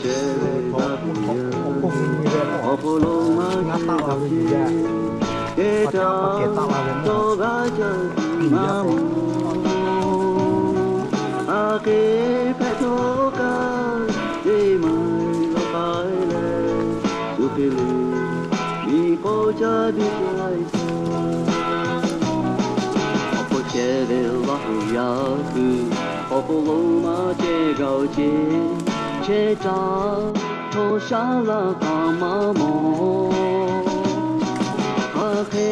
Chehˇ ve Laˇ huˍ yaˇ, awˬ hk'aw lo maˇ chehˇ g'a ceˇ, kehˉ caˇ cawˬ g'aˇ caˇ maˇ mawˬ. Aˬ hk'e hpehꞈ htawˇ kaꞈ, teˇ maˬ lawˬ k'ai leh, shu hk'e le, miˬ k'oˆ caˇ tuˬ cawˬ. Awˬ hk'aw chehˇ ve Laˇ huˍ yaˇ hui, awˬ hk'aw lo maˇ chehˇ g'a-oˬ ceˇ, chehˇ caˇ chaw shaˉ laˇ k'aꞈ maˇ mawˬ. Aˬ hk'e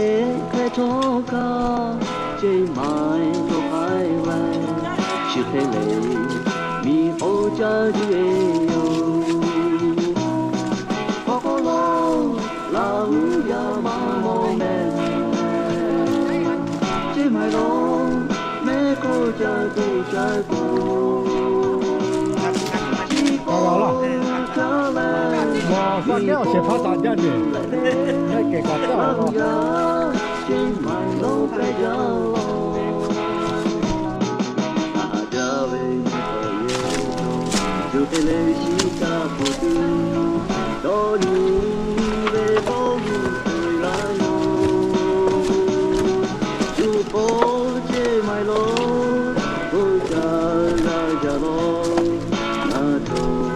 hpehꞈ htawˇ kaꞈ, ceˇ maiˍ lawˬ k'ai leh, chi hk'e le, miˬ k'oˆ caˇ tuˬ ve yoˬ. Awˬ hk'aw lo Laˇ huˍ yaˇ maˇ mawˬ mehˍ, ceˇ maiˍ lo mehˆ k'oˆ caˇ tuˬ ca tuˬ. Awˬ hk'aw lo, awˬ hk'aw lo, awˬ hk'aw lo, ceˇ maiˍ lo hpehꞈ jaˇ lo. Aˬ jaˇ ve nyi k'awꞈ yehˬ, shu hk'e le shiˉ kaˆ hpu tuˬ, dawˇ nyi ve k'oˆ yuˬ tuˬ laˇ yoˬ. Shu k'o, ceˇ maiˍ lo k'oˆ caˇ g'a jaˇ law. Ngaˬ cawˬ,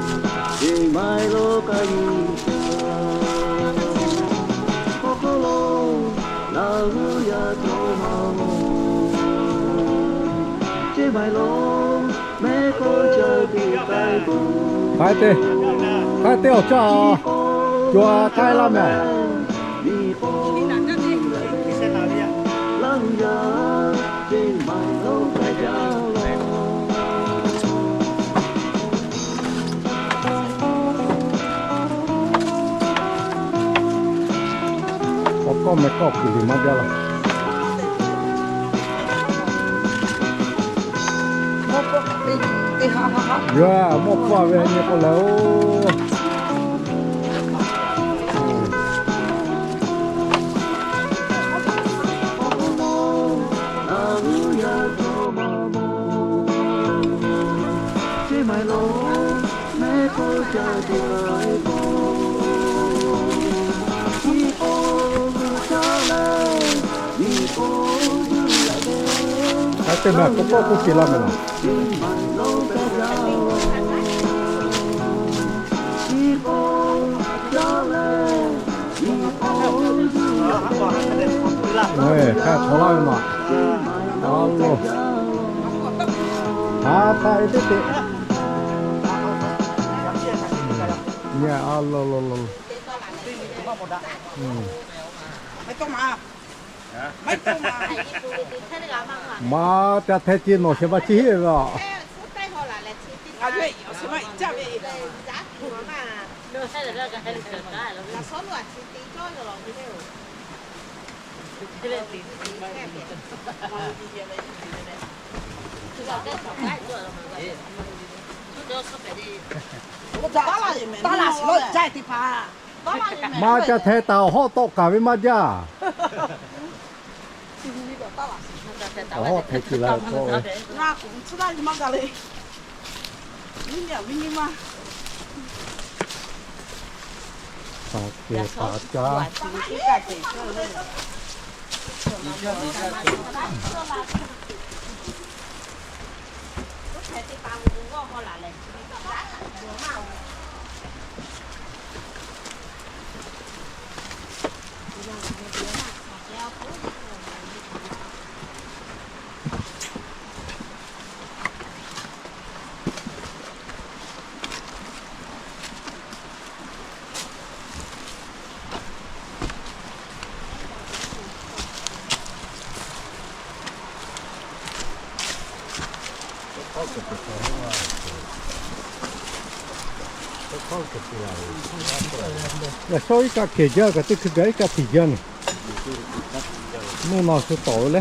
ceˇ maiˍ lo k'ai nyi shaˍ. Awˬ hk'aw lo Laˇ huˍ yaˇ cawˬ maˇ mawˬ, ceˇ maiˍ lo mehˆ k'oˆ caˇ tuˬ k'ai tuˬ. K'ai te, k'ai te awˬ caˇ, cawˬ k'ai laˇ mehˍ. Laˇ huˍ yaˇ, ceˇ maiˍ lo k'ai jaˇ law. K'awꞈ kawˆ meh kawˆ kuiˬ liꞈ maˇ jaˇ laˇ. Yawˇ mawˇ pawˇ ve nyi k'o lehˬ oˬ. Hk'a te meh k'oˆ k'oˆ k'oˆ ce laˇ meh laˬ. Hk'a htaw laˇ ve maˬ. A loˬ. Ha htaꞈ e teˇ te. Nyi a loˬ loˬ loˬ. Maˇ ca hteh ce nawˬ shehˍ hpaˇ chi hiˆ ve a. Maˇ ca hteh taˍ awˬ hawˉ tawˆ kaˍ ve maˇ jaˇ. Awˬ hawˉ hteh ce la k'o, taˍ kehˬ taˍ caˇ. Yaꞈ shawˉ iˉ kaˆ kehˬ jaˇ kaꞈ teˇ hkui gaˬ iˉ kaˆ tiˍ jaˇ neˬ. Mvuhˇ naw shu tawˍ ve le.